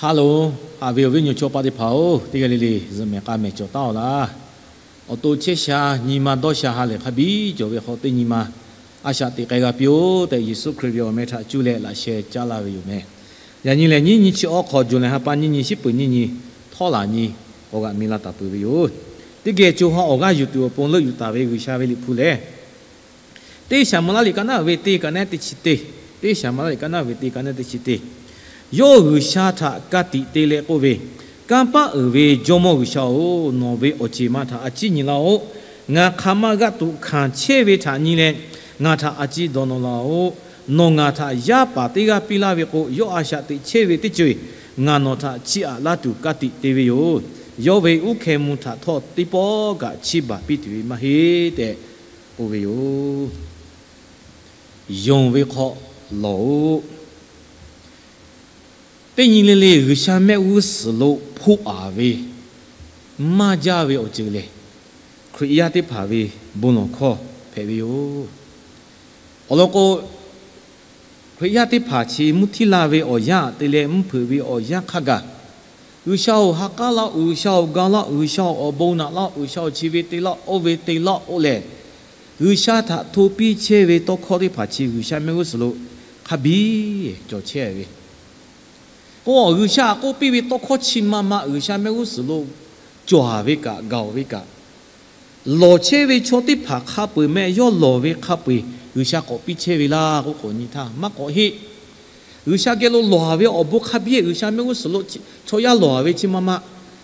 Ha loˬ, haꞈ ve awˬ viˉ awˬ nyi chaw paˆ teˇ hpaˍ-oˬ, teˇ g'aˇ le le zuhꞈ mehˍ k'a mehˍ cawˬ taˉ-aw laˇ. Awˬ to chehˇ sha nyi ma dawˇ sha ha lehˬ hk'a biˇ cawˬ ve hk'aw teˇ nyi ma a shaꞈ teꞈ k'ai g'a piˇ-oˆ tehꞈ, Yeˍsuˆ Hkriꞈ ve awˬ meh htaꞈ cuˇ leh laꞈ sheh caˉ laˇ ve yoˬ meh. Yaꞈ nyi lehˬ, nyiˇ nyi chi awˉ hk'aw, July ha pa nyiˇ nyi, shiˉ peuˬ nyiˇ nyi, htawˇ laˬ nyi, awˬ g'aꞈ mi la taˍ peuˬ ve yoˬ. Teˇ geh co ha awˬ g'aˇ yuˬ tuˬ awˬ pon leuˆ yuˬ taˍ ve G'uiˬsha ve liꞈ hpu lehˬ, teˇ Saˍmo laˇ liꞈ ka naˉ uiˍ ve teˇ ka naˉ teˇ chi teˇ, teˇ Saˍmo laˇ liꞈ ka naˉ uiˍ ve teˇ ka naˉ teˇ chi teˇ. Yawˇ G'uiˬsha htaꞈ ka tiꞈ te leh k'oˆ ve, Kanˇ paˆ uiˍ ve Jawˇmawˇ G'uiˬsha-oˬ, nawˬ ve awˬ ceˬ ma htaꞈ a ciˉ nyi laˇ-oˆ. Ngaˬ hk'aˬ ma g'a tuꞈ hkanˍ chehˇ ve htaꞈ nyi leh, ngaˬ htaꞈ a ciˉ dawˇ nawˇ laˇ-oˆ. Nawˬ ngaˬ htaꞈ yaˇ paˍ teˇ g'aˇ piˇ laˇ ve k'o, yawˇ a shaꞈ teꞈ chehˇ ve teˇ ceuˬ ngaˬ nawˬ htaꞈ chiˇ aꞈ laˇ tuˬ ka tiꞈ te ve yoˬ. Yawˇ ve uˉ hkeh mvuh htaꞈ htawˇ teˇ pawˆ kaꞈ chiˇ baˬ piˇ tuˬ ve maˇ heˆ tehꞈ k'oˆ ve yoˬ. Yonˍ ve hk'aw lawˬ-oꞈ. Teˇ nyi le le G'uiˬsha mehˆ g'uˇ suhˍ lo hpoˆ aˍ ve maˇ jaˇ ve awˬ ceuˬ lehˬ, Hkriꞈ yaˇ teˇ hpaˍ ve bon lawˬ hkawˇ hpehꞈ ve yoˬ. Awˬ lawn k'o, Hkriꞈ yaˇ teˇ hpaˍ chi mvuhˇ htiˇ la ve awˬ yanˇ te leh mvuhˇ hpeuꞈ ve awˬ yanˇ hk'a gaˬ, G'uiˬsha-oˬ, ha k'aˉ laˇ, G'uiˬsha-oˬ, ga laˇ, G'uiˬsha-oˬ, awˬ bon naꞈ laˇ, G'uiˬsha-oˬ, chi ve te laˇ, oˇ ve te laˇ k'oˆ leh, G'uiˬsha htaꞈ hto piˇ chehˇ ve tawˇ hkawˇ teˇ hpaˍ chi G'uiˬsha mehˆ g'uˇ suhˍ lo hk'a biˇ cawˬ chehˇ ve k'o, G'uiˬsha aꞈ k'oˆ piˇ ve tawˇ hkawˇ chi ma ma G'uiˬsha mehˆ g'uˇ suhˍ lo cawˬ ve kaꞈ gaˬ-oˬ ve kaꞈ, lawˬ chehˇ ve chaw teˇ hpaˍ hk'a peu-eˬ mehˆ yawˇ lawˬ ve hk'a peu-eˬ G'uiˬsha k'awꞈ piˇ chehˇ ve laˇ k'oˆ k'o, nyi htaˇ maˇ k'awꞈ heˆ. G'uiˬsha geh lo lawˬ ve awˬ bon hk'a biˇ G'uiˬsha mehˆ g'uˇ suhˍ lo chaw yaˇ lawˬ ve chi ma ma,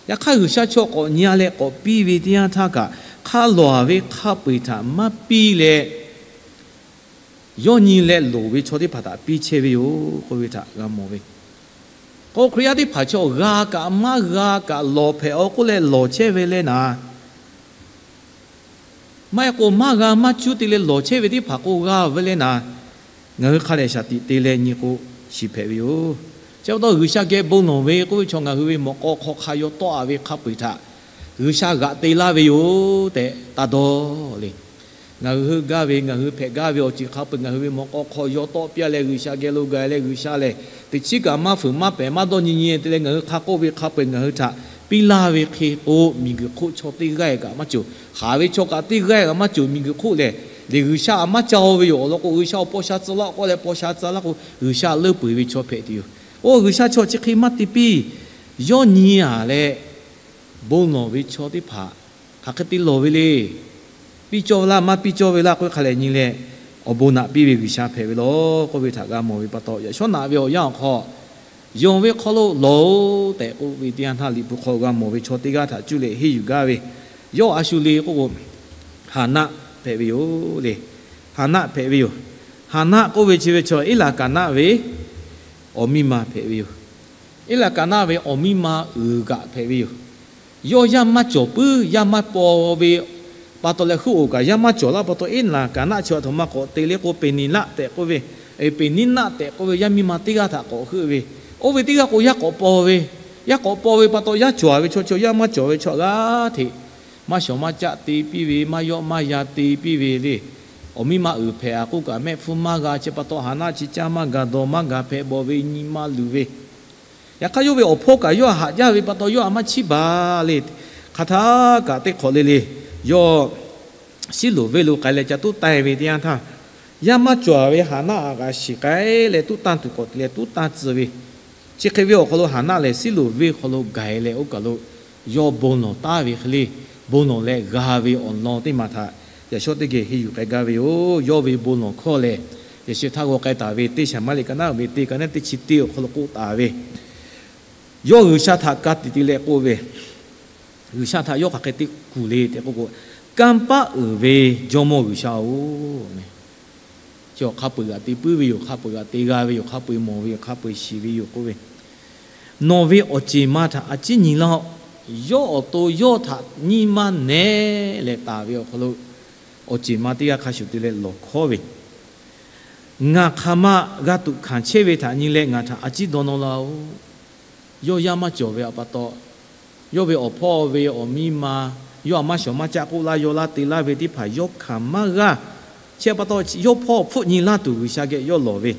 yaꞈ hk'aˇ G'uiˬsha chaw k'awꞈ nyi-a leh k'awꞈ piˇ ve teˇ yanˇ htaˇ kaꞈ, hk'a lawˬ ve hk'a peu-eˬ htaꞈ maˇ piˇ leh, yawˇ nyi leh loˍ ve chaw teˇ hpaˍ htaꞈ piˇ chehˇ ve yoˬ k'oˆ ve htaꞈ g'a mawˬ ve. K'o, Hkriꞈ yaˇ teˇ hpaˍ chaw g'a kaꞈ maˇ g'a kaꞈ lawˬ hpehꞈ-aw k'oˆ leh lawˬ chehˇ ve leh naˍ, maˇ heˆ k'o maˇ g'a maˇ cuˇ te leh lawˬ chehˇ ve teˇ hpaˍ k'o g'a ve leh naˍ, ngaˬ hui hk'a lehˬ shaˍ tiꞈ te leh nyi k'o, shiˍ hpehꞈ ve yoˬ. Chi pa taw G'uiˬsha geh bon lawˬ ve k'oˆ ve chaw ngaˬ hui ve mawꞈ k'aw hk'aw hk'a yaw tawˆ-a ve hk'a peu-eˬ htaꞈ G'uiˬsha g'aꞈ te laˇ ve yoˬ tehꞈ taˇ dawˇ le. Ngaˬ hui heuˆ gaˇ ve, ngaˬ hui hpehꞈ gaˇ ve awˬ ceuˬ hk'a peu-eˬ ngaˬ hui ve mawꞈ k'aw hk'aw yaw tawˆ piˇ-a leh G'uiˬsha geh lo gaˬ leh G'uiˬsha lehˬ, teꞈ chiˉ kaꞈ maˇ fuiˍ maˇ pehˍ maˇ dawˇ nyi nyi te leh ngaˬ hui hk'a k'oˆ ve hk'a peu-eˬ ngaˬ hui htaꞈ piˇ laˇ ve hk'e k'o, miˬguiˬ hk'oˆ chaw teˇ g'aˇ kaꞈ maˇ cawˬ. Haˍ ve chaw kaꞈ teˇ g'aˇ kaꞈ maˇ cawˬ miˬguiˬ hk'oˆ lehˬ. Lehˬ G'uiˬsha maˇ ca-o ve yoˬ. Awˬ lawn k'o, G'uiˬsha awˬ paw sha tcuh laˇ k'oˆ leh paw sha tcuh laˇ k'o, G'uiˬsha leuˉ peu-eˬ ve chaw hpehꞈ tuˬ yoˬ. Oˇ G'uiˬsha chaw chi hk'e maˇ te piˇ. Yawˇ nyi-a leh, bon lawˬ ve chaw teˇ hpaˍ hk'aˬ hk'e te lawˬ ve le. Piˇ cawˇ ve laˇ, maˇ piˇ cawˇ ve laˇ k'oˆ ve hk'a lehˬ nyi leh, awˬ bon naꞈ piˇ ve G'uiˬsha hpehꞈ ve law k'oˆ ve htaꞈ g'a mawˬ ve pa taw, yaꞈ shawˉ naꞈ ve awˬ yanˇ awˬ hk'aw, yonˍ ve hk'aw lo lawˬ-oꞈ tehꞈ k'oˆ ve teˇ yanˇ htaˇ, Liꞈ hpu hk'aw g'a mawˬ ve chaw teˇ g'aˇ htaꞈ cuˇ leh henˇ yuˬ gaˇ ve, yawˇ a shu le k'oˆ k'o, Haˍnaˆ hpehꞈ ve yoˬ le. Haˍnaˆ hpehꞈ ve yoˬ. Haˍnaˆ k'oˆ ve chi ve chaw Eˇlaˍkaˍnaˆ ve awˬ miˇ ma hpehꞈ ve yoˬ. Eˇlaˍkaˍnaˆ ve awˬ miˇ ma uiˍ kaꞈ hpehꞈ ve yoˬ. Yawˇ yaˇ maˇ cawˬ puiˉ, yaˇ maˇ paw ve pa taw leh heuˆ-oˬ kaꞈ, yaˇ maˇ cawˬ laˇ pa taw, Eˇlaˍkaˍnaˆ chi aˬ htoꞈ ma k'awꞈ te le k'o, Peˍniˍnaˆ tehꞈ k'oˆ ve, Peˍniˍnaˆ tehꞈ k'oˆ ve yaˇ miˇ ma teˇ g'aˇ htaꞈ k'awꞈ heuˆ ve. Oˇ ve teˇ g'aˇ k'o, yaˇ k'awꞈ paw ve, yaˇ k'awꞈ paw ve pa taw, yaˇ cawˬ ve chaw, chaw yaˇ maˇ cawˬ ve chaw g'aˇ hteꞈ maˇ shawˍ maˇ caˆ te piˇ ve, maˇ yawˆ maˇ yan te piˇ ve le. Awˬ miˇ ma uiˍ hpehꞈ-a k'oˆ kaꞈ, mehˆ hpfuhˇ maˇ g'a, chi pa taw Haˍnaˆ chi caˇ maˇ ga, dawˇ maˇ ga, hpehꞈ bawˬ ve, nyi ma luˬ ve. Yaꞈ hk'aˇ yawˇ ve awˬ hpawˇ kaꞈ yawˇ htaꞈ haꞈ jaˇ ve pa taw, yawˇ htaꞈ maˇ chiˇ baˬ le. Hk'aˬ htaˇ kaꞈ teˇ hk'awꞈ le le, yawˇ siˉ loˍ venˇ lo k'ai leh ca tuˉ tanˇ ve teˇ yanˇ htaˇ, yaˇ maˇ cawˬ ve Haˍnaˆ htaꞈ g'a shiˍ k'ai leh tuˉ tanˇ tuˬ k'awꞈ te leh tuˉ tanˇ tcuh ve. Chi hk'e ve awˬ hk'aw lo Haˍnaˆ lehˬ, siˉ loˍ venˇ hk'aw lo gaˬ-e leh oˇ kaˬ lo yawˇ bon lawˬ taˉ ve hk'e le, bon lawˬ leh g'a ve awˬ lawn teˇ maˬ htaꞈ yaꞈ shawˉ teˇ geh henˇ yuˬ k'ai gaˇ ve yoˬ. Yawˇ ve bon lawˬ hkawˇ lehˬ, yaꞈ sheh htaˇ g'aw k'ai taˍ ve teˇ Saˍmaˍriˆ ka naˉ uiˍ ve teˇ ka naˉ teˇ chi teˇ awˬ hk'aw lo k'oˆ taˍ ve, yawˇ G'uiˬsha htaꞈ ka tiꞈ te leh k'oˆ ve, G'uiˬsha htaꞈ yawˇ hk'aˬ hk'e te kuˬ le tehꞈ k'oˆ k'o, Kanˇ paˆ uiˍ ve Jawˇmawˇ G'uiˬsha-oˬ, chi awˬ hk'a peu-eˬ g'aꞈ te puiˉ ve yoˬ, hk'a peu-eˬ g'aꞈ te g'a ve yoˬ, hk'a peu-eˬ mawˬ ve yoˬ, hk'a peu-eˬ shiˍ ve yoˬ k'oˆ ve, nawˬ ve awˬ ceˬ ma htaꞈ a ciˉ nyi laˇ-oˆ. Yawˇ awˬ to yawˇ htaꞈ nyi ma nehˉ leh taˍ ve awˬ hk'aw lo, awˬ ceˬ ma teˇ g'aˇ hk'a shuˍ te leh lawˬ hkawˉ ve, Ngaˬ hk'aˬ ma g'a tuꞈ hkanˍ chehˇ ve htaꞈ nyi leh ngaˬ htaꞈ a ciˉ dawˇ nawˇ laˇ-oˆ. Yawˇ yaˇ maˇ cawˬ ve pa taw, yawˇ ve awˬ hpawˇ ve awˬ miˇ ma, yawˇ htaꞈ maˇ shawˍ maˇ caˆ k'oˆ laˇ yaw laˇ te laˇ ve teˇ hpaˍ yawˇ hkanˍ maˇ g'aˇ. Chi pa taw, yawˇ hpawˇ hpfuhˆ nyi laˇ tuˬ G'uiˬsha geh yawˇ lawˬ ve,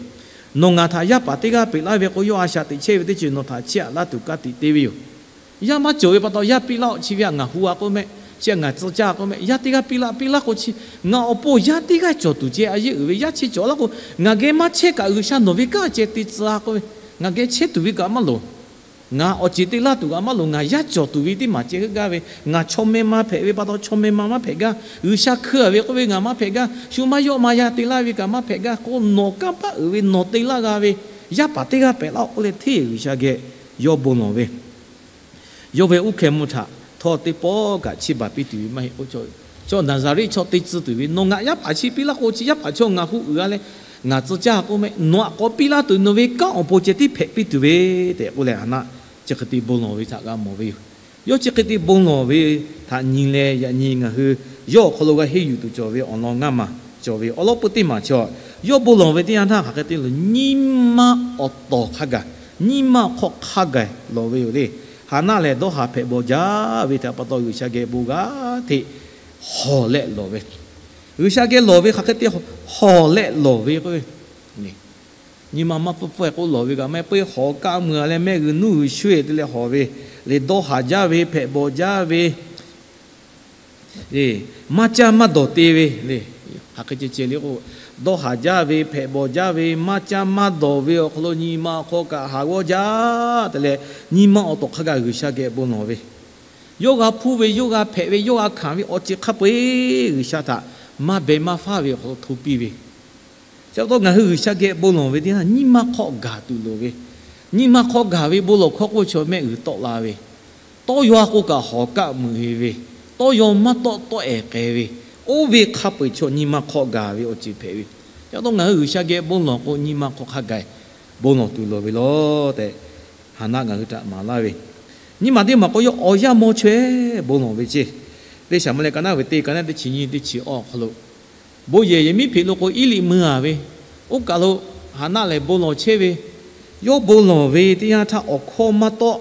Nawˬ ngaˬ htaꞈ yaˇ paˍ teˇ g'aˇ peꞈ laˇ ve k'o, yawˇ a shaꞈ teꞈ chehˇ ve teˇ ceuˬ nawˬ htaꞈ chiˇ aꞈ laˇ tuˬ ka tiꞈ te ve yoˬ. Yaˇ maˇ cawˬ ve pa taw, yaˇ piˇ laˇ-oˆ, chi ve htaꞈ ngaˬ hu-a k'oˆ mehˆ, chi htaꞈ ngaˬ tcuh caˇ k'oˆ mehˆ, yaˇ teˇ g'aˇ piˇ laˇ, piˇ laˇ k'o chi, ngaˬ awˬ pon yaˇ teˇ g'aˇ cawˬ tuˬ ceh a yeˇ uiˍ ve, yaˇ chi cawˬ laˇ k'o, ngaˬ geh maˇ chehˇ kaꞈ G'uiˬsha nawˬ ve kanˉ ceh te tcuh-a k'oˆ ve, ngaˬ geh chehˇ tuˬ ve kaꞈ maˇ loˍ. Ngaˬ awˬ ceˬ te laˇ tuˬ kaꞈ maˇ loˍ. Ngaˬ yaˇ cawˬ tuˬ ve teˇ maˬ ceh heuˆ gaˇ ve, ngaˬ chaw meh ma hpehꞈ ve pa taw, chaw meh ma maˇ hpehꞈ gaˇ. G'uiˬsha hkeu-a ve k'oˆ ve ngaˬ maˇ hpehꞈ gaˇ. Shu maˇ yawˆ ma yaˇ te laˇ ve kaꞈ maˇ hpehꞈ gaˇ k'o, nawˬ kanˇ paˆ uiˍ ve nawˬ te laˇ g'a ve, yaˇ paˍ teˇ g'aˇ pehꞈ laˇ-oˆ k'oˆ leh hteˇ G'uiˬsha geh yawˇ bon lawˬ ve. Yawˇ ve uˉ hkeh mvuhˇ htaꞈ htawˇ teˇ pawˆ kaꞈ chiˇ baˬ piˇ tuˬ ve maˇ heˆ k'o, chaw Naˍzaˍriˆ chaw te tcuh tuˬ ve, nawˬ ngaˬ yaˇ paˍ chi piˇ laˇ k'o chi, yaˇ paˍ chaw ngaˬ hu uiˍ-a leh ngaˬ tcuh caˇ k'oˆ mehˆ, nawˬ aꞈ k'awꞈ piˇ laˇ tuˬ nawˬ ve kanˉ awˬ pon ceh tiˉ hpehꞈ piˇ tuˬ ve tehꞈ k'oˆ leh, Haˍnaˆ chi hk'e te bon lawˬ ve htaꞈ g'a mawˬ ve yoˬ. Yawˇ chi hk'e te bon lawˬ ve htaꞈ nyi leh, yaꞈ nyi ngaˬ hui yawˇ awˬ hk'aw lo g'a henˇ yuˬ tuˬ cawˬ ve awˬ lawn ngaˇ maˬ cawˬ ve. Awˬ lawn peu teˇ maˬ chaw, yawˇ bon lawˬ ve teˇ yanˇ htaˇ hk'aˬ hk'e te lawˬ, nyi ma awˬ tawˍ hk'a gaˬ, nyi ma awˬ hk'aw hk'a gaˬ lawˬ ve yoˬ le. Haˍnaˆ lehˬ dawˇ haˍ hpehꞈ bawˬ jaˇ ve htaꞈ pa taw, G'uiˬsha geh bon g'a hteꞈ hawˬ leh lawˬ ve. G'uiˬsha geh lawˬ ve hk'aˬ hk'e te hawˬ leh lawˬ ve k'o, nyi ma maˇ pfuhˇ pfuhˇ-e k'oˆ lawˬ ve kaꞈ maˇ heˆ, peu hawˬ kaˆ mui-a leh mehˆ g'uiˬ nuˇ g'uiˬ shuˇ-e te leh hawˬ ve, le dawˇ haˍ jaˇ ve, hpehꞈ bawˬ jaˇ ve, maˇ caˇ maˇ dawˬ te ve le. Hk'aˬ hk'e ceh ceh le k'o, dawˇ haˍ jaˇ ve, hpehꞈ bawˬ jaˇ ve, maˇ caˇ maˇ dawˬ ve awˬ hk'aw lo nyi ma awˬ hk'aw kaꞈ haˍ g'awˇ jaˇ te leh, nyi ma awˬ tawˍ hk'a gaˬ G'uiˬsha geh bon lawˬ ve, yawˇ g'a hpuˇ ve, yawˇ g'a hpehꞈ ve, yawˇ g'a hkanˍ ve awˬ ceuˬ hk'a peu-eˬ G'uiˬsha htaꞈ maˇ beh maˇ faˉ ve awˬ hk'aw lo hto piˇ ve. Chi pa taw ngaˬ hui G'uiˬsha geh bon lawˬ ve teˇ yanˇ, nyi ma hk'aw gaˬ tuˬ loˍ ve. Nyi ma hk'aw gaˬ ve bon lawˬ hkawˇ k'oˆ ve chaw mehˆ g'uiˬ tawˆ la ve, tawˇ yaw k'o kaꞈ hawˬ kaˆ mui-e ve, tawˇ yaw maˇ tawˆ tawˆ-ehˍ k'ai ve, oˇ ve hk'a peu-eˬ chaw nyi ma hk'aw gaˬ ve awˬ ceuˬ hpehꞈ ve. Chi pa taw ngaˬ hui G'uiˬsha geh bon lawˬ k'o, nyi ma hk'aw hk'a gaˬ bon lawˬ tuˬ loˍ ve laˬ tehꞈ, Haˍnaˆ ngaˬ hui htaꞈ maˍ laˇ ve. Nyi ma teˇ maˬ k'o, yawˇ awˬ yanˇ maw chaweh bon lawˬ ve ceˇ. Teˇ Saˍmo leh ka naˉ ve teˇ, ka naˉ teˇ chi nyiˇ teˇ chi awˇ awˬ hk'aw lo, bon yehˬ yehˬmiˉhpeꞈ lo k'o Eˇliˆ mui-a ve, oˇ kaˬ lo Haˍnaˆ lehˬ bon lawˬ chehˇ ve. Yawˇ bon lawˬ ve teˇ yanˇ htaˇ awˬ hkawˇ maˇ tawˆ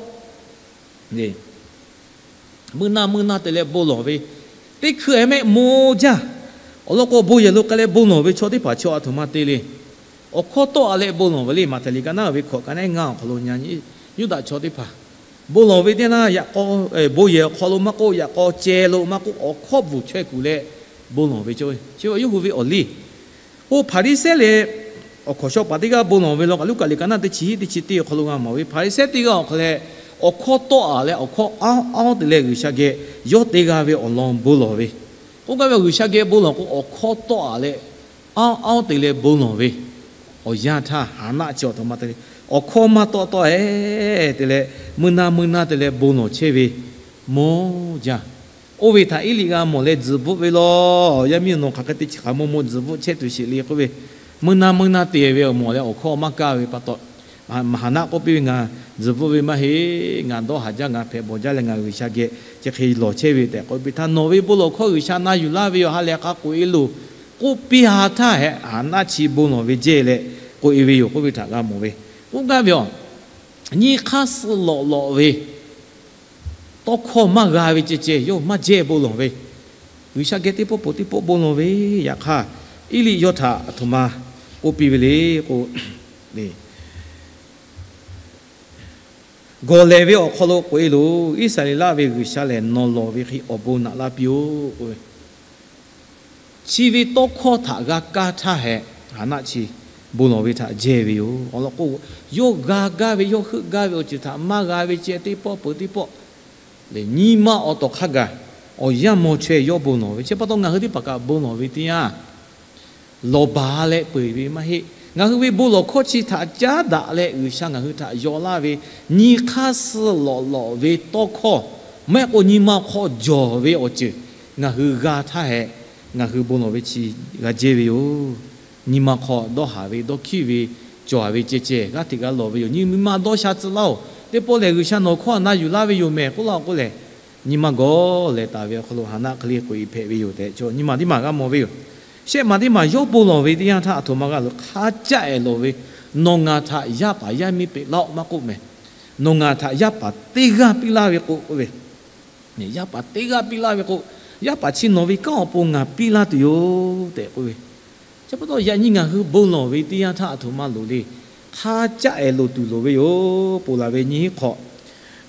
le. Mui naˇ mui naˇ te leh bon lawˬ ve, teˇ hkui-e mehˆ maw jaˇ. Awˬ lawn k'o, bon yehˬ lo k'ai leh bon lawˬ ve chaw teˇ hpaˍ chaw aˬ htoꞈ ma te le. Awˬ hkawˇ tawˆ-a leh bon lawˬ ve le. Maꞈhtehˍ liꞈ ka naˉ ve hkawꞈ ka naˉ ngaˇ awˬ hk'aw lo nyi, Yuˇdaꞈ chaw teˇ hpaˍ bon lawˬ ve teˇ yanˇ, yaꞈ k'aw bon yehˬ awˬ hk'aw lo maˇ k'oˆ, yaꞈ k'aw ceh lo maˇ k'oˆ, awˬ hkawˇ bvuhˬ chaweh kuˬ leh bon lawˬ ve cawˇ ve. Chi yawˇ hui ve awˬ liˇ k'o, Hpaˍriˍsehˇ leh awˬ hkawnˍ shaw paˍ teˇ g'aˇ bon lawˬ ve law kaꞈ, Luˉkaꞈ liꞈ ka naˉ teˇ chi hiˆ teˇ chi teˇ awˬ hk'aw lo g'a mawˬ ve, Hpaˍriˍsehˇ teˇ g'aˇ awˬ hk'aw leh awˬ hkawˇ tawˆ-a leh awˬ hkawˇ anˉ anˉ te leh G'uiˬsha geh yawˇ te g'a ve awˬ lawn bon lawˬ ve. K'oˆ gaˇ ve, G'uiˬsha geh bon lawˬ k'o awˬ hkawˇ tawˆ-a leh anˉ anˉ te leh bon lawˬ ve. Awˬ yanˇ htaˇ Haˍnaˆ chi aˬ htoꞈ ma te le. Awˬ hkawˇ maˇ tawˆ tawˆ-e te leh, mui naˇ mui naˇ te leh bon lawˬ chehˇ ve maw jaˇ. Oˇ ve htaꞈ Eˇliˆ g'a mawˬ leh tzuhˬ bvuhˆ ve law. Yaˇ miˇ-oˬ, nawˬ hk'aˬ hk'e te chi hk'aˬ maw maw tzuhˬ bvuhˆ chehˇ tuˬ sheˍ le k'oˆ ve, mui naˇ mui naˇ te ve awˬ moˍ leh awˬ hkawˇ maˇ kaˇ ve pa taw, Haˍnaˆ k'oˆ piˇ ve, Ngaˬ tzuhˬ bvuhˆ ve maˇ heˆ. Ngaˬ dawˇ haˍ jaˇ, ngaˬ hpehꞈ bawˬ jaˇ leh ngaˬ G'uiˬsha geh chi hk'e lawˬ chehˇ ve tehꞈ k'oˆ piˇ htaˇ, Nawˬ ve bon lawˬ hkawˇ G'uiˬsha na yuˬ laˇ ve yoˬ, ha lehˬ hk'a k'oꞈ-e loˬ, k'oˆ piˇ ha htaˇ hehꞈ, Haˍnaˆ chi bon lawˬ ve jehˇ leh k'oꞈ-e ve yoˬ k'oˆ ve htaꞈ g'a mawˬ ve. K'oˆ gaˇ ve, aˬ, nyi hk'aˇ suh lawꞈ lawꞈ ve tawˇ hkawˇ maˇ g'a ve ceh ceh yawˇ maˇ jehˇ bon lawˬ ve. G'uiˬsha geh teˇ pawˆ peuˬ teˇ pawˆ bon lawˬ ve. Yaꞈ hk'aˇ, Eˇliˆ yawˇ htaꞈ aˬ htoꞈ ma k'oˆ piˇ ve le k'o, Gawˬ lehˬ ve awˬ hk'aw lo k'oꞈ-e loˬ. Iˉsaˍreˍlaˆ ve G'uiˬsha lehˬ nawˬ lawˬ ve hk'e awˬ bon naꞈ laˇ piˇ-oˆ k'oˆ ve, chi ve tawˇ hkawˇ htaꞈ g'a kaˇ htaˇ hehꞈ, Haˍnaˆ chi bon lawˬ ve htaꞈ jehˇ ve yoˬ. Awˬ lawn k'o, yawˇ g'a gaˇ ve, yawˇ heuˆ gaˇ ve awˬ ceuˬ htaꞈ maˇ g'a ve ceh teˇ pawˆ peuˬ teˇ pawˆ lehˬ, nyi ma awˬ tawˍ hk'a gaˬ awˬ yanˇ maw chaweh yawˇ bon lawˬ ve. Chi pa taw ngaˬ hui teˇ hpaˍ kaꞈ bon lawˬ ve teˇ yanˇ, lawˬ baˬ leh peu-eˬ ve maˇ heˆ. Ngaˬ hui ve bon lawˬ hkawˇ chi htaꞈ caˉ daꞈ leh G'uiˬsha ngaˬ hui htaꞈ yaw laˇ ve, nyi hk'aˇ suh lawꞈ lawꞈ ve tawˇ hkawˇ, maˇ heˆ k'o nyi ma hk'aw jawˬ ve awˬ ceuˬ ngaˬ hui g'a htaˇ hehꞈ, ngaˬ hui bon lawˬ ve chi g'a jehˇ ve yoˬ. Nyi ma hk'aw dawˇ haˍ ve, dawˇ hkiˉ ve, cawˬ-a ve ceh ceh g'aˇ hteꞈ g'a lawˬ ve yoˬ. Nyi ma dawˇ sha tcuh laˇ-oˬ, teˇ pawˆ lehˬ G'uiˬsha nawˬ hkawˇ htaꞈ na yuˬ laˇ ve yoˬ mehˬ k'oˆ laˇ-oˬ k'oˆ lehˬ, nyi ma gawˬ lehˬ taˍ ve awˬ hk'aw lo Haˍnaˆ hk'e le k'oꞈ-e hpehꞈ ve yoˬ tehꞈ, chaw nyi ma teˇ maˬ g'a mawˬ ve yoˬ. Shehˆ maˬ teˇ maˬ yawˇ bon lawˬ ve teˇ yanˇ htaˇ aˬ htoꞈ ma g'a loˬ hk'a caˆ-e lawˬ ve, Nawˬ ngaˬ htaꞈ yaˇ paˍ yaˇ miˇ peꞈ laˇ-oˆ maˇ k'oˆ mehˬ. Nawˬ ngaˬ htaꞈ yaˇ paˍ teˇ g'aˇ piˇ laˇ ve k'o k'oˆ ve, yaˇ paˍ teˇ g'aˇ piˇ laˇ ve k'o, yaˇ paˍ chi nawˬ ve kanˉ awˬ pon ngaˬ piˇ laˇ tuˬ yoˬ tehꞈ k'oˆ ve. Chi pa taw yaꞈ nyi ngaˬ hui bon lawˬ ve teˇ yanˇ htaˇ aˬ htoꞈ ma loˍ le. hk'a caˆ ehˍ loˍ tuˬ loˍ ve yoˬ. Ponˬ laˬ ve nyiˇ hinˉ hk'awꞈ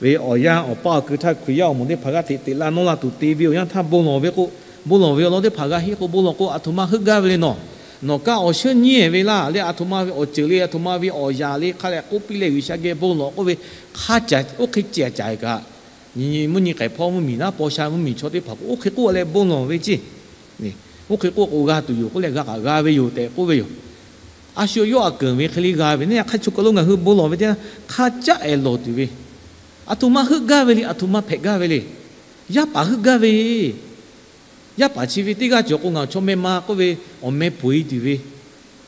ve awˬ yanˇ awˬ paˇ awˬ kui htaˇ Hkriꞈ yaˇ awˬ moˍ teˇ hpaˍ g'aˇ hteꞈ teꞈ la nawˇ la tuˬ te ve awˬ yanˇ htaˇ bon lawˬ ve k'o, bon lawˬ ve awˬ lawn teˇ hpaˍ g'a henˇ k'o, bon lawˬ k'o, aˬ htoꞈ ma heuˆ gaˇ ve le nawˬ. Nawˬ kaˇ awˬ shuˉ nyiˇ ehˍ ve laˇ le, aˬ htoꞈ ma ve awˬ ceuˬ le, aˬ htoꞈ ma ve awˬ yaꞈ le, hk'a lehˬ k'oˆ piˇ leh G'uiˬsha geh bon lawˬ k'oˆ ve hk'a caꞈ oˇ hk'e ceh caꞈ kaꞈ, mvuhˇ nyi k'ehˬ hpawˇ mvuhˇ miˬ naˉ paw sha mvuhˇ miˬ chaw teˇ hpaˍ k'o, oˇ hk'e k'oˆ leh bon lawˬ ve ceˇ. Oˇ hk'e k'oˆ k'o g'a tuˬ yoˬ k'oˆ leh g'a kaꞈ g'a ve yoˬ tehꞈ k'oˆ ve yoˬ. A shu yawˇ aꞈ keunˍ ve hk'e le g'a ve, neˇ hk'aˇ chaw kaˬ lo ngaˬ hui bon lawˬ ve teˇ yanˇ hk'a caˆ ehˍ lawˬ tuˬ ve, aˬ htoꞈ ma heuˆ gaˇ ve le, aˬ htoꞈ ma hpehꞈ gaˇ ve le. Yaˇ paˍ heuˆ gaˇ ve, yaˇ paˍ chi ve teˇ g'aˇ cawˬ k'o ngaˬ chaw meh ma k'oˆ ve awˬ meh peuˬ e tuˬ ve,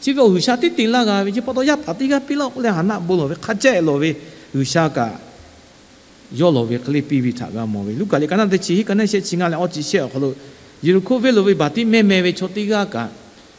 chi ve awˬ G'uiˬsha teˇ te laˇ g'a ve, chi pa taw yaˇ paˍ teˇ g'aˇ piˇ laˇ k'oˆ leh Haˍnaˆ bon lawˬ ve hk'a caˆ ehˍ lawˬ ve, G'uiˬsha kaꞈ yawˇ lawˬ ve hk'e le piˇ ve htaꞈ g'a mawˬ ve. Luˉkaꞈ liꞈ ka naˆ teˇ chi hiˉ ka naˆ shehˆ chi ngaˇ leh awˇ chi shehˆ awˬ hk'aw lo, Yeˍriˆhkoˇ venˇ lo ve Baˍtiˆmehˇ meh ve chaw teˇ g'aˇ kaꞈ,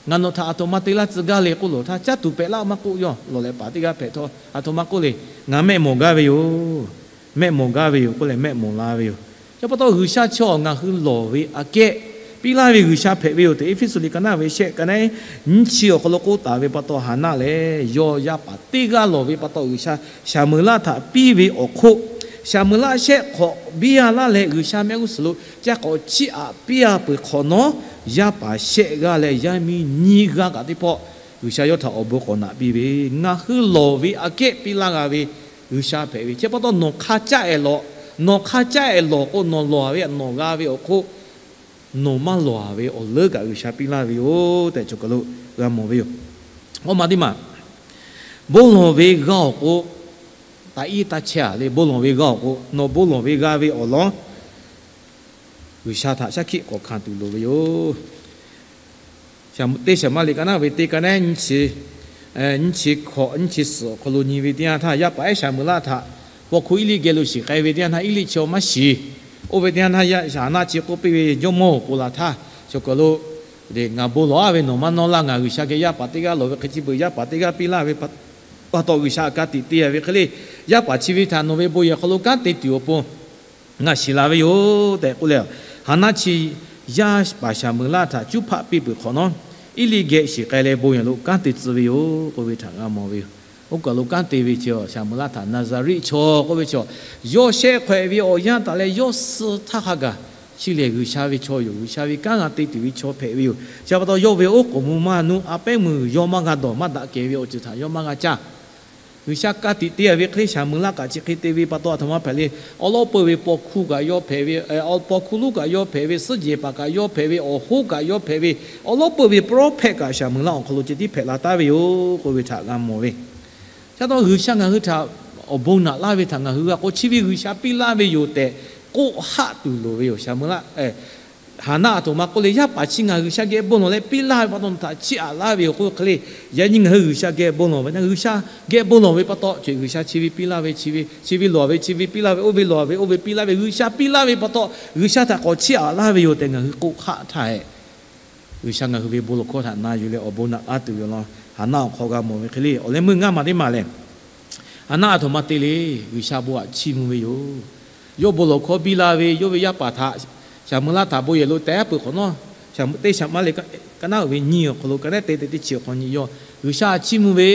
ngaˬ nawˬ htaꞈ aˬ htoꞈ ma te laˇ tcuh gaˇ le k'oˆ lawˬ htaˇ, caˇ tuˬ pehꞈ laˇ maˇ k'oˆ, yawˇ lawˬ leh paˍ teˇ g'aˇ hpehꞈ htawˇ, aˬ htoꞈ ma k'oˆ le, ngaˬ mehˆ mawˬ gaˇ ve yoˬ. Mehˆ mawˬ gaˇ ve yoˬ k'oˆ leh mehˆ mawˬ la ve yoˬ. Chi pa taw G'uiˬsha chaw ngaˬ hui lawˬ ve aꞈ kehˉ piˇ laˇ ve G'uiˬsha hpehꞈ ve yoˬ tehꞈ Eˇfeˇsuꞈ liꞈ ka naˆ ve shehˆ ka naˆ nyiˇ chi awˬ hk'aw lo k'oˆ taˍ ve pa taw, Haˍnaˆ lehˬ yawˇ yaˇ paˍ teˇ g'aˇ lawˬ ve pa taw G'uiˬsha Shaˍmuˍlaˆ htaꞈ piˇ ve awˬ hk'oˆ, Shaˍmuˍlaˆ shehˆ hk'awꞈ biˇ a laˇ leh G'uiˬsha mehˆ g'uˇ suhˍ lo caˇ k'awꞈ chiˇ aꞈ piˇ a peuˬ hk'awꞈ nawˉ, yaˇ paˍ shehˆ g'aˇ leh yaˇ miˇ nyiˇ g'aˇ kaꞈ teˇ pawˆ G'uiˬsha yawˇ htaꞈ awˬ bon k'awꞈ naꞈ piˇ ve, ngaˬ hui lawˬ ve aꞈ kehˉ piˇ laˇ g'a ve G'uiˬsha hpehꞈ ve. Chi pa taw nawˬ hk'a caˆ ehˍ lawˬ, nawˬ hk'a caˆ ehˍ lawˬ k'o nawˬ lawˬ a ve, nawˬ g'a ve awˬ hk'oˆ nawˬ maˇ lawˬ a ve awˬ leuˉ kaꞈ G'uiˬsha piˇ laˇ ve yoˬ tehꞈ chaw kaˬ lo g'a mawˬ ve yoˬ. Awˇ ma teˇ maˬ, bon lawˬ ve g'a awˬ k'o, taꞈ iˉ taˇ chehˇ a le. Bon lawˬ ve g'a awˬ k'o, nawˬ bon lawˬ ve g'a ve awˬ lawn G'uiˬsha htaꞈ shaˉ hkiˆ k'awꞈ hkanˍ tuˬ loˍ ve yoˬ. Teˇ Shaˍmaˍ liꞈ ka naˆ ve teˇ ka naˆ nyiˇ chi, nyiˇ chi hkawꞈ nyiˇ chi suhˍ awˬ hk'aw lo nyi ve teˇ yanˇ htaˇ, yaˇ paˍ ehˉ Shaˍmuˍlaˆ htaꞈ paw hkuˇ Eˇliˇgeh lo shiˍ k'ai ve teˇ yanˇ htaˇ, Eˇliˇ chi awˬ maˇ shiˍ. Oˇ ve teˇ yanˇ htaˇ Haˍnaˆ chi k'oˆ piˇ ve, Jawˇmawˇ-oˬ, ponˬ laˬ htaˇ chaw kaˬ lo ngaˬ bon lawˬ a ve nawˬ maˇ nawˇ laˇ. Ngaˬ G'uiˬsha geh yaˇ paˍ teˇ g'aˇ lawˬ ve hk'e chi beuꞈ yaˇ paˍ teˇ g'aˇ piˇ laˇ ve pa taw G'uiˬsha aꞈ ka tiꞈ te a ve hk'e le, yaˇ paˍ chi ve htaꞈ nawˬ ve bon yehˬ hk'aw lo kanˉ te tuˬ awˬ pon ngaˬ shiˍ la ve yoˬ tehꞈ k'oˆ leh, Haˍnaˆ chi yaˇ paˍ Shaˍmuˍlaˆ htaꞈ cuˉ hpaˆ piˇ peuˬ hk'awꞈ nawˉ, Eˇliˇgeh shiˍ k'ai leh bon yehˬ lo kanˉ te tcuh ve yoˬ k'oˆ ve htaꞈ g'a mawˬ ve yoˬ. Oˇ kaˬ lo kanˉ te ve chi Shaˍmuˍlaˆ htaꞈ Naˍzaˍriˆ chaw k'oˆ ve chaw, yawˇ shehˆ hk'awꞈ ve awˬ yanˇ taˍ leh yawˇ suh htaˇ hk'a gaˬ chi lehˬ G'uiˬsha ve chaw yoˬ. G'uiˬsha ve kanˉ g'a te tuˬ ve chaw hpehꞈ ve yoˬ. Chi pa taw yawˇ ve oˉ k'oˍ mvuh maˇ nuˇ a pehˉ meuˇ yawˇ maˇ g'a dawˬ, maˇ daꞈ kehˬ ve awˬ ceuˬ htaꞈ yawˇ maˇ g'a caˇ. G'uiˬsha ka tiꞈ te a ve hk'e le Shaˍmuˍlaˆ kaꞈ chi hk'e te ve pa taw aˬ htoꞈ ma hpehꞈ le. Awˉ lawˉ peuˇ ve paw hkuˇ kaꞈ yawˇ hpehꞈ ve, paw hkuˇ lonˉ kaꞈ yawˇ hpehꞈ ve, suhˉ jehˬ paˍ kaꞈ yawˇ hpehꞈ ve, awˬ hoˉ kaꞈ yawˇ hpehꞈ ve, awˉ lawˉ peuˇ ve prophet kaꞈ Shaˍmuˍlaˆ awˬ hk'aw lo ceh tiˉ hpehꞈ la taˉ ve yoˬ k'oˆ ve htaꞈ g'a mawˬ ve. Chi pa taw G'uiˬsha ngaˬ hui htaꞈ awˬ bon naꞈ laˇ ve htaꞈ ngaˬ hui g'a k'o, chi ve G'uiˬsha piˇ laˇ ve yoˬ tehꞈ k'oˆ haˆ tuˬ loˍ ve yoˬ. Shaˍmuˍlaˆ, Haˍnaˆ aˬ htoꞈ ma k'oˆ le, yaˇ paˍ chi ngaˬ G'uiˬsha geh bon lawˬ leh piˇ laˇ ve pa taw nawˬ htaꞈ chiˇ aꞈ laˇ ve yoˬ k'oˆ ve hk'e le, yaꞈ nyi ngaˬ hui G'uiˬsha geh bon lawˬ ve, G'uiˬsha geh bon lawˬ ve pa taw, G'uiˬsha chi ve piˇ laˇ ve, chi ve, chi ve lawˬ ve, chi ve piˇ laˇ ve, oˇ ve lawˬ ve, oˇ ve piˇ laˇ ve, G'uiˬsha piˇ laˇ ve pa taw G'uiˬsha htaꞈ k'awꞈ chiˇ aꞈ laˇ ve yoˬ tehꞈ ngaˬ hui k'oˆ hk'aˆ htaˇ hehꞈ, G'uiˬsha ngaˬ hui ve bon lawˬ hkawˇ htaꞈ na yuˬ leh awˬ bon naꞈ laˇ tuˬ ve awˬ lawn Haˍnaˆ awˬ hk'aw g'a mawˬ ve hk'e le, awˬ leh meuˇ ngaˇ maˬ teˇ maˬ lehˬ, Haˍnaˆ aˬ htoꞈ ma te le. G'uiˬsha bon htaꞈ chiˇ mvuh ve yoˬ. Yawˇ bon lawˬ hkawˇ biˇ la ve, yawˇ ve yaˇ paˍ htaꞈ Shaˍmuˍlaˆ htaꞈ bon yehˬ lo teh aˉ peuˬ hk'awꞈ nawˉ, Teˇ Shaˍmaˍ liꞈ ka naˆ uiˍ ve nyiˇ awˬ hk'aw lo ka naˆ te te teˇ chi awˬ hk'aw nyi yawˇ G'uiˬsha chiˇ mvuh ve,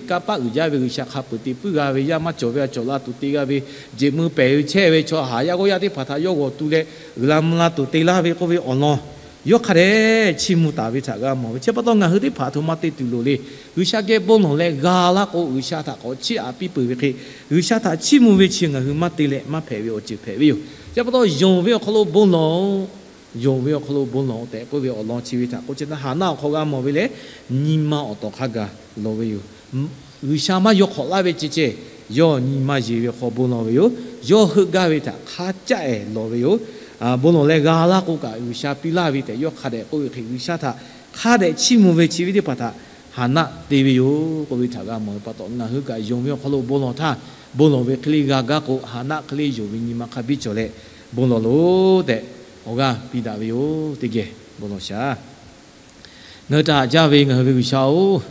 kanˇ paˆ uiˍ jaˇ ve, G'uiˬsha hk'a peuˬ te puiˉ g'a ve, yaˇ maˇ cawˬ ve a cawˬ la tuˬ te g'a ve, jeˬ meuˇ pehˬ ve chehˇ ve chaw haˍ yaˇ g'awˇ yaˇ teˇ hpaˍ htaꞈ yawˇ g'awˬ tu leh uiˍ la mvuh la tuˬ te laˇ ve k'oˆ ve awˬ lawn yawˇ hk'a dehꞈ chiˇ mvuh taˍ ve htaꞈ g'a mawˬ ve. Chi pa taw ngaˬ hui teˇ hpaˍ aˬ htoꞈ ma te tuˬ loˍ le. G'uiˬsha geh bon lawˬ leh g'a laˇ k'o, G'uiˬsha htaꞈ k'awꞈ chiˇ aꞈ piˇ peuˬ ve hk'e, G'uiˬsha htaꞈ chiˇ mvuh ve chi ngaˬ hui maˇ te leh maˇ hpehꞈ ve awˬ ceuˬ hpehꞈ ve yoˬ. Chi pa taw yonˍ ve awˬ hk'aw lo bon lawˬ-oꞈ, yonˍ ve awˬ hk'aw lo bon lawˬ-oꞈ tehꞈ k'oˆ ve awˬ lawn chi ve htaꞈ k'oˆ chi htaˇ Haˍnaˆ awˬ hk'aw g'a mawˬ ve lehˬ, nyi ma awˬ tawˍ hk'a gaˬ lawˬ ve yoˬ. G'uiˬsha maˇ yaw hk'awꞈ laˇ ve ceh ceh, yawˇ nyi ma yeˬ ve hk'aw bon lawˬ ve yoˬ. Yawˇ heuˆ gaˇ ve htaꞈ hk'a caˆ ehˍ lawˬ ve yoˬ. Bon lawˬ leh g'a laˇ k'o kaꞈ G'uiˬsha piˇ laˇ ve tehꞈ yawˇ hk'a dehꞈ k'oˆ ve hk'e, G'uiˬsha htaꞈ hk'a dehꞈ chiˇ mvuh ve chi ve teˇ hpaˍ htaꞈ Haˍnaˆ te ve yoˬ k'oˆ ve htaꞈ g'a mawˬ ve pa taw, ngaˬ hui kaꞈ yonˍ ve awˬ hk'aw lo bon lawˬ htaˇ, bon lawˬ ve hk'e le g'a gaˇ k'o, Haˍnaˆ hk'e le yonˍ ve nyi ma hk'a biˇ cawˬ leh bon lawˬ loˬ tehꞈ awˬ g'aˇ piˇ daꞈ ve yoˬ. Teˇ geh bon lawˬ shaˍ. Ngaˬ hui htaꞈ haꞈ jaˇ ve ngaˬ hui ve G'uiˬsha-oˬ,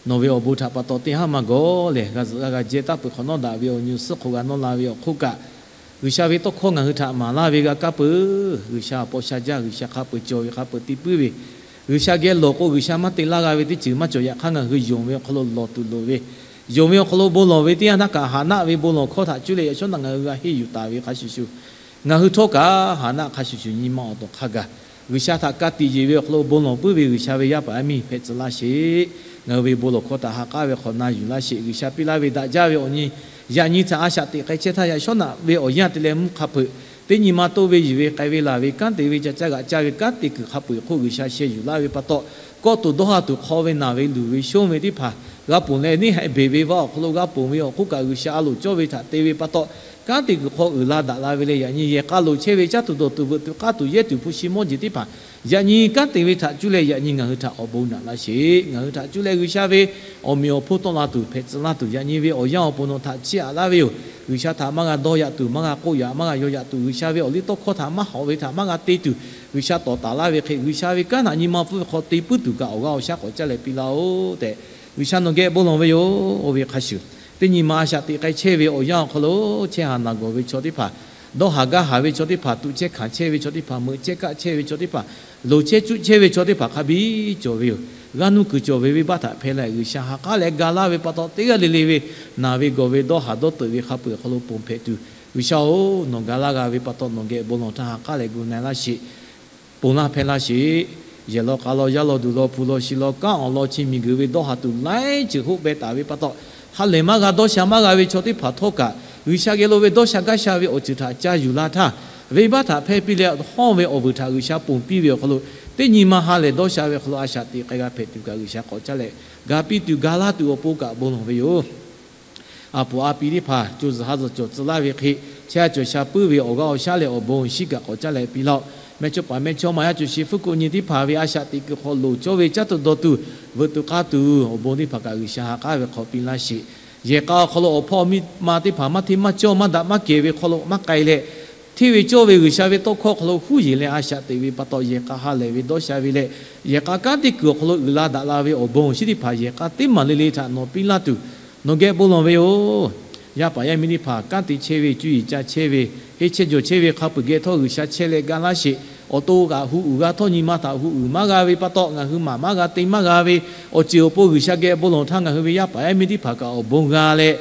nawˬ ve awˬ bon htaꞈ pa taw teˇ haˉ maˇ gawˬ lehˬ, g'a zuhꞈ g'a g'a jehˇ taˉ peuˬ hk'awꞈ nawˉ daꞈ ve awˬ nyi awˬ suhˉ hk'oˆ g'a nawˇ la ve awˬ hk'oˆ kaꞈ, G'uiˬsha ve tawˇ hkawˇ ngaˬ hui htaꞈ maˍ laˇ ve g'a kaˇ peuˬ. G'uiˬsha paw sha jaˇ, G'uiˬsha hk'a peuˬ cawˬ ve, hk'a peuˬ te puiˉ ve, G'uiˬsha geh lawˬ k'o G'uiˬsha maˇ te laˇ g'a ve teˇ ceuˬ maˇ cawˬ. Yaꞈ hk'aˇ ngaˬ hui yonˍ ve awˬ hk'aw lo lawˬ tuˬ loˍ ve, Yonˍ ve awˬ hk'aw lo bon lawˬ ve teˇ yanˇ htaˇ kaꞈ, Haˍnaˆ ve bon lawˬ hkawˇ htaꞈ cuˇ leh yaꞈ shawˉ naꞈ ngaˬ hui g'a henˇ yuˬ taˍ ve hk'a shuˍ shuˍ, ngaˬ hui htawˇ kaꞈ Haˍnaˆ hk'a shuˍ shuˍ nyi ma awˬ tawˍ hk'a gaˬ, G'uiˬsha htaꞈ ka tiꞈ yeˬ ve awˬ hk'aw lo bon lawˬ puiˉ ve G'uiˬsha ve yaˇ paˍ yaˇ miˇ hpehꞈ tcuh laˇ sheˍ. Ngaˬ hui ve bon lawˬ hkawˇ htaꞈ ha k'aˉ ve hk'awꞈ na yuˬ laˇ sheˍ. G'uiˬsha piˇ laˇ ve daꞈ jaˇ ve awˬ nyi, yaꞈ nyi htaꞈ a shaꞈ teꞈ k'ai chehˇ htaˇ, yaꞈ shawˉ naꞈ ve awˬ yanˇ te leh mvuhˇ hk'a hpeuꞈ, teˇ nyi ma toˇ ve yuˬ ve k'ai ve laˬ ve kanˉ te ve ca caˇ g'aꞈ caˇ ve kanˉ te kuiˬ hk'a peu-eˬ hk'oˆ G'uiˬsha sheh yuˬ laˇ ve pa taw, kawˆ toˬ dawˇ ha tuˬ hk'aw ve naˬ ve luˬ ve shonˇ ve teˇ hpaˍ g'a ponˬ leh, neˇ haiˬ beˬ ve vaˇ awˬ hk'aw lo g'a ponˬ ve awˬ hk'oˆ kaꞈ, G'uiˬsha a loˍ cawˇ ve htaꞈ te ve pa taw, kanˉ te kuiˬ hk'aw uiˍ la daꞈ la ve leh, yaꞈ nyi yehˬ k'a loˍ chehˇ ve caˇ tuˬ dawˬ tuˬ veuꞈ tuˬ k'aˇ tuˬ yehˇ tuˬ hpu shi mawˇ jeˬ teˇ hpaˍ yaꞈ nyi kanˉ te ve htaꞈ cuˇ leh yaꞈ nyi ngaˬ hui htaꞈ awˬ bon naꞈ laˇ sheˍ. Ngaˬ hui htaꞈ cuˇ leh G'uiˬsha ve awˬ meꞈ awˬ hponˇ tawˆ la tuˬ hpehꞈ tcuh laˇ tuˬ, yaꞈ nyi ve awˬ yanˇ awˬ pon nawˬ htaꞈ chiˇ aꞈ laˇ ve yoˬ. G'uiˬsha htaꞈ maˇ g'a dawˇ yaꞈ tuˬ, maˇ g'a k'oˆ yaꞈ, maˇ g'a yaw yaꞈ tuˬ, G'uiˬsha ve awˬ liˇ tawˇ hkawˇ htaꞈ maˇ hawꞈ ve htaꞈ maˇ g'a te tuˬ, G'uiˬsha tawˍ taˍ laˇ ve hk'e, G'uiˬsha ve kanˉ htaꞈ nyi ma pfuhˇ ve hk'aw te puiˉ tuˬ kaꞈ awˬ g'aˇ awˬ shaˉ k'awꞈ caˇ leh piˇ laˇ-oˆ tehꞈ, G'uiˬsha nawˬ geh bon lawˬ ve yoˬ. Oˇ ve hk'a shuˍ, teˇ nyi ma a shaꞈ teꞈ k'ai chehˇ ve awˬ yanˇ awˬ hk'aw lo, chehˇ haˍ naˬ gawˬ ve chaw teˇ hpaˍ, dawˇ haˍ gaˇ haˍ ve chaw teˇ hpaˍ, tuꞈ chehˇ hkanˍ chehˇ ve chaw teˇ hpaˍ, meuꞈ chehˇ kaˆ chehˇ ve chaw teˇ hpaˍ, loˍ chehˇ cuˆ chehˇ ve chaw teˇ hpaˍ hk'a biˇ cawˬ ve yoˬ. G'aˇ nuˇ kuiˬ cawˬ ve venˇbaˆ htaꞈ hpehˇ leh G'uiˬsha ha k'aˉ leh ga laˇ ve pa taw, teˇ g'aˇ le le ve naˬ ve gawˬ ve dawˇ haˍ dawˇ teuꞈ ve hk'a peu-eˬ awˬ hk'aw lo ponˬ hpehꞈ tuˬ, G'uiˬsha-oˬ, nawˬ ga laˇ g'a ve pa taw, nawˬ geh bon lawˬ htaˇ ha k'aˉ leh gu na-e laˇ sheˍ. Ponˬ laˇ hpehˇ laˇ sheˍ. Yehˬ law k'a law, yaˇ law duˬ law, hpu law shi law, kanˉ awˬ lawn chi miˬguiˬ ve dawˇ haˍ tuˬ laiˉ ceuˬ hoˆ beh taˍ ve pa taw, ha lehˬ maˇ g'a dawˇ sha maˇ g'a ve chaw teˇ hpaˍ htawˇ kaꞈ, G'uiˬsha geh lo ve dawˇ sha gaˇ sha ve awˬ ceuˬ htaꞈ ca yuˬ la htaˇ, venˇbaˆ htaꞈ hpehˇ piˇ leh hawˇ ve awˬ vuiˬ htaꞈ G'uiˬsha ponˬ piˇ ve awˬ hk'aw lo, teˇ nyi ma ha lehˬ dawˇ sha ve awˬ hk'aw lo a shaꞈ teꞈ k'ai g'a hpehꞈ tuˬ kaꞈ, G'uiˬsha k'awꞈ caˇ leh ga piˇ tuˬ ga laˇ tuˬ awˬ pon kaꞈ bon lawˬ ve yoˬ. A puˍ a pi teˇ hpaˍ co zuhˬ ha zuhˬ cawˬ tcuh laˇ ve hk'e, chehˇ a cawˬ sha puiˉ ve awˬ g'aˇ awˬ shaˉ leh awˬ bon awˬ shinˉ kaꞈ k'awꞈ caˇ leh piˇ laˇ-oˆ. Mehˇchawˇ paˍ mehˇchawˇma yaˇ co shi fuˉ ko nyi teˇ hpaˍ ve a shaꞈ teꞈ kuiˬ hk'aw loˍ cawˇ ve caˇ tuˬ dawˬ tuˬ, veuꞈ tuˬ k'aˇ tuˬ awˬ bon teˇ hpaˍ kaꞈ G'uiˬsha ha k'aˉ ve hk'aw piˇ laˇ sheˍ. Yehˬ k'a awˬ hk'aw lo awˬ hpawˇ miˇ ma teˇ hpaˍ maˇ hteˇ maˇ cawˇ maˇ daꞈ maˇ kehˬ ve hk'aw lo maˇ k'ai leh, hteˇ ve cawˇ ve G'uiˬsha ve tawˇ hkawˇ hk'aw lo huˉ yeˬ leh a shaꞈ teꞈ ve pa taw, yehˬ k'a ha lehˬ ve dawˇ sha ve leh, yehˬ k'a kanˉ te kuiˬ awˬ hk'aw lo uiˍ la daꞈ la ve awˬ bon awˬ shinˉ teˇ hpaˍ yehˬ k'a teˇ maˬ le le htaꞈ nawˬ piˇ laˇ tuˬ, nawˬ geh bon lawˬ ve yoˬ. Yaˇ paˍ yaˇ miˇ teˇ hpaˍ kanˉ te chehˇ ve, cuˇ yiˍ ca chehˇ ve, henˇ chehˇ jawˬ chehˇ ve hk'a peu-eˬ geh htawˇ G'uiˬsha chehˇ leh ga laˇ sheˍ. Awˬ to kaꞈ hu uiˍ g'a htawˇ nyi ma htaꞈ hu uiˍ maˇ g'a ve pa taw, ngaˬ hui maˍ maˇ g'a te maˇ g'a ve awˬ ceuˬ awˬ pon G'uiˬsha geh bon lawˬ htaˇ, ngaˬ hui ve yaˇ paˍ yaˇ miˇ teˇ hpaˍ kaꞈ awˬ bon g'a leh,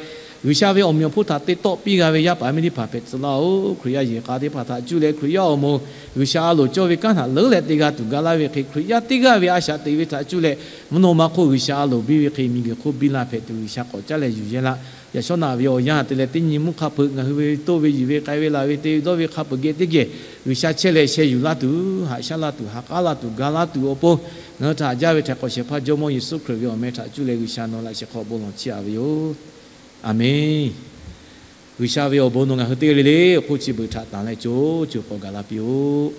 G'uiˬsha ve awˬ meꞈ awˬ hponˇ htaꞈ te tawˆ piˇ g'a ve yaˇ paˍ yaˇ miˇ teˇ hpaˍ hpehꞈ tcuh laˇ-oˆ. Hkriꞈ yaˇ yehˬ k'a teˇ hpaˍ htaꞈ cuˇ leh Hkriꞈ yaˇ awˬ moˍ G'uiˬsha a loˍ cawˇ ve kanˉ htaꞈ leuˉ leh te g'a tuˬ ga laˇ ve hk'e, Hkriꞈ yaˇ teˇ g'aˇ ve a shaꞈ teꞈ ve htaꞈ cuˇ leh mvuhˇ naw ma hk'oˆ G'uiˬsha a loˍ biˇ ve hk'e, miˬguiˬ hk'oˆ biˇ la hpehꞈ tuˬ G'uiˬsha k'awꞈ caˇ leh yuˬ yehˇ laˇ. Yaꞈ shawˉ naꞈ ve awˬ yanˇ te leh teˇ nyi mvuhˇ hk'a peu-eˬ ngaˬ hui ve toˇ ve yuˬ ve k'ai ve laˬ ve te ve dawˇ ve hk'a peu-eˬ geh teˇ geh G'uiˬsha chehˇ leh sheh yuˬ laˇ tuˬ, haꞈ shaˉ laˇ tuˬ, ha k'aˉ laˇ tuˬ, ga laˇ tuˬ awˬ pon, ngaˬ hui htaꞈ haꞈ jaˇ ve htaꞈ k'awꞈ shehˍ hpaˇ Jawˇmawˇ Yeˍsuˆ Hkriꞈ ve awˬ meh htaꞈ cuˇ leh G'uiˬsha nawˬ laꞈ shehˍ hk'aw bon lawˬ chiˇ aꞈ ve yoˬ. Aˬmenˍ. G'uiˬsha ve awˬ bon nawˬ ngaˬ hui teˇ g'aˇ le le awˬ hk'oˆ chi beuꞈ htaꞈ tanˬ leh co co k'awꞈ gaˬ la piˇ-oˆ.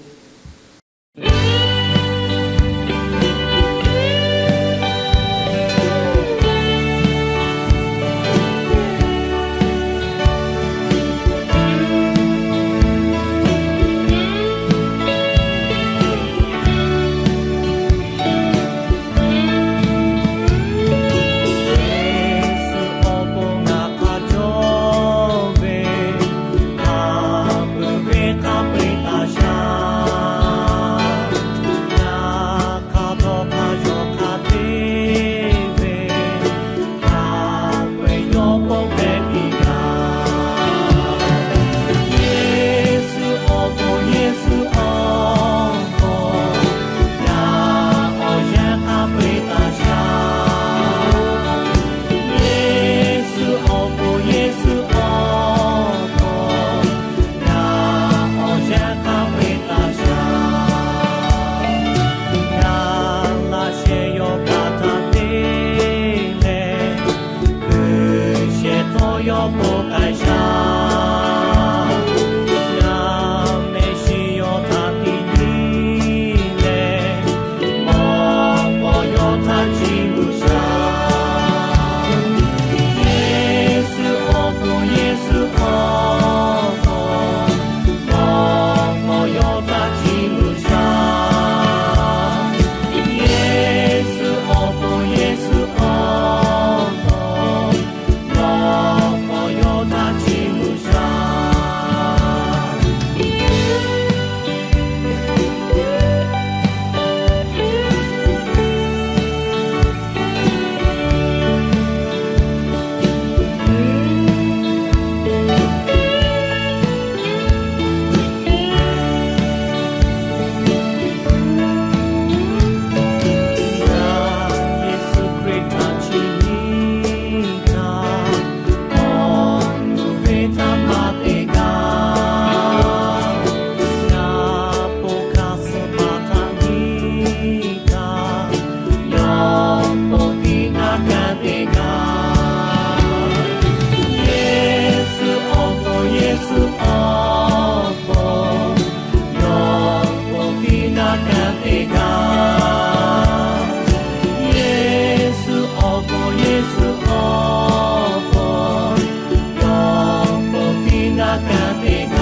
kaꞈ teˇ